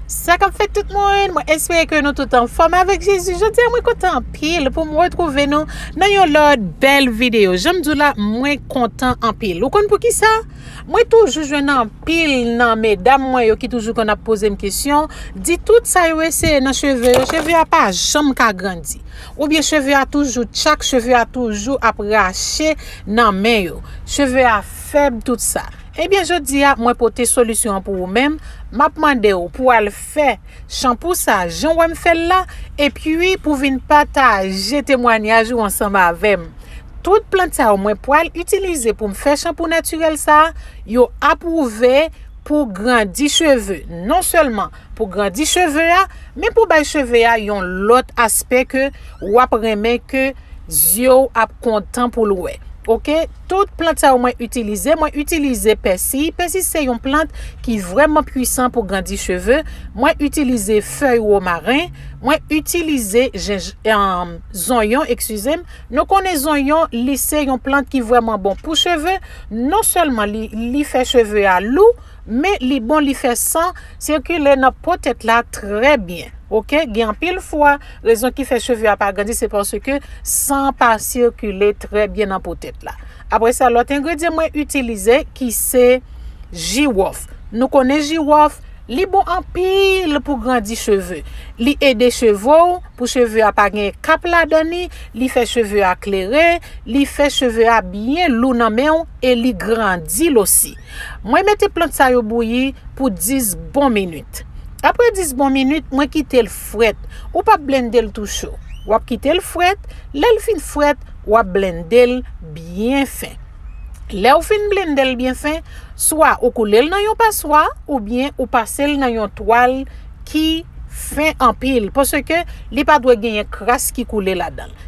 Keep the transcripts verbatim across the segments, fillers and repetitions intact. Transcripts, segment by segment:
Sa k ap fèt tout moun, mwen espere ke nou tout anfòm avèk Jezi. Jodi a mwen kontan anpil pou m retwouve nou nan yon lòt bèl videyo. Jan m di w la, mwen kontan anpil. Ou konn poukisa? Mwen toujou jwenn anpil nan medam mwen yo ki toujou konn ap poze m kesyon, di tout sa yo eseye nan cheve yo, cheve a pa janm ka grandi. Oubyen cheve a toujou tchak, cheve a toujou ap rache nan men yo. Cheve a fèb, tout sa. Ebyen, jodi a, mwen pote solisyon an pou ou menm. M ap mande w pou w al fè chanpou sa, jan w wè m fè l la, epi pou w vin pataje temwanyaj ou ansanm avè m. Tout plant sa yo, mwen pral itilize pou m fè chanpou natirèl sa, yo apwouve pou grandi cheve. Non sèlman pou grandi cheve a, men pou bay cheve a yon lòt aspè ke w ap renmen, ke zye w ap kontan pou l wè. Oke, tout plant sa yo mwen itilize, mwen itilize pèsi. Pèsi se yon plant ki vrèman pwisan pou grandi cheve. Mwen itilize fèy womaren, mwen itilize jenj-, em, zonyon, eskize m. Nou konnen zonyon, li se yon plant ki vrèman bon pou cheve. Non sèlman li, li fè cheve a lou, men li bon, li fè san sikile nan po tèt la trè byen. Oke, gen anpil fwa, rezon ki fè cheve a pa grandi, se paske san an pa sikile trè byen nan po tèt la. Apre sa, lòt engredyan mwen itilize, ki se jiwòf. Nou konnen jiwòf, li bon anpil pou grandi cheve. Li ede cheve w, pou cheve a pa gen kap ladan li, li fè cheve a klere, li fè cheve a byen lou nan men w e li grandi l osi. Mwen mete plant sa yo bouyi pou dis bon minit. Apre dis bon minit, mwen kite l frèt. Ou p ap blende l tou cho. W ap kite l frèt. Lè l fin frèt, w ap blende l byen fen. Lè w fin blende l byen fen, swa ou koule l nan yon paswa, oubyen ou pase l nan yon twal ki fen anpil, paske li pa dwe genyen kras ki koule ladan l.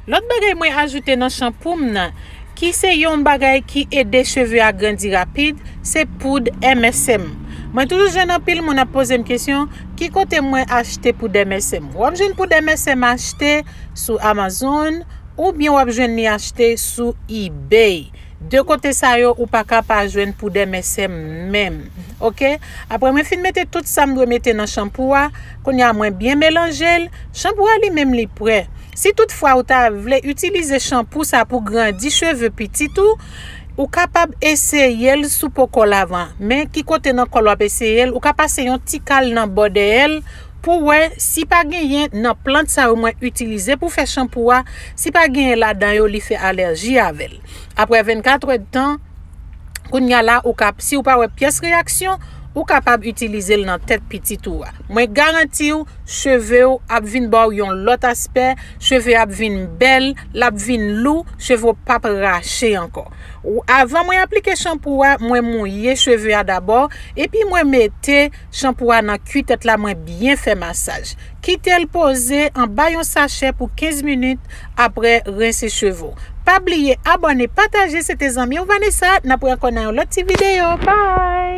Lòt bagay mwen ajoute nan chanpou m nan, ki se yon bagay ki ede cheve a grandi rapid, se poud M S M. Mwen toujou jwenn anpil moun ap poze m kesyon, ki kote mwen achte poud M S M? W ap jwenn poud M S M achte sou Amazon, oubyen w ap jwenn li achte sou eBay. De kote sa yo, ou pa ka pa jwenn poud M S M menm. Oke? Apre mwen fin mete tout sa m dwe mete nan chanpou a, kounye a mwen byen melanje l, chanpou a li menm li prè. Si toutfwa ou ta vle itilize chanpou sa pou grandi cheve pitit ou, ou kapab eseye l si w poko lavan. Men ki kote nan kò l w ap eseye l, ou ka pase yon ti kal nan bò dèyè l, pou wè si pa genyen nan plant sa yo mwen itilize pou fè chanpou a, si pa genyen ladan yo li fè alèji avè l. Apre vennkatrè tan, kounye a la, ou ka, si w pa wè pyès reyaksyon, ou kapab itilize l nan tèt pitit ou a. Mwen garanti w, cheve w ap vin ba w yon lòt aspè, cheve ap vin bèl, l ap vin lou, cheve w p ap rache ankò. Ou, avan mwen aplike chanpou a, mwen mouye cheve a dabò, epi mwen mete chanpou a nan kwi tèt la, mwen byen fè masaj. Kite l poze anba yon sachè pou kenz minit, apre rense cheve w. Pa bliye abòne, pataje, se te zanmi w Vanessa, n ap wè ankò nan yon lòt ti videyo. Bye!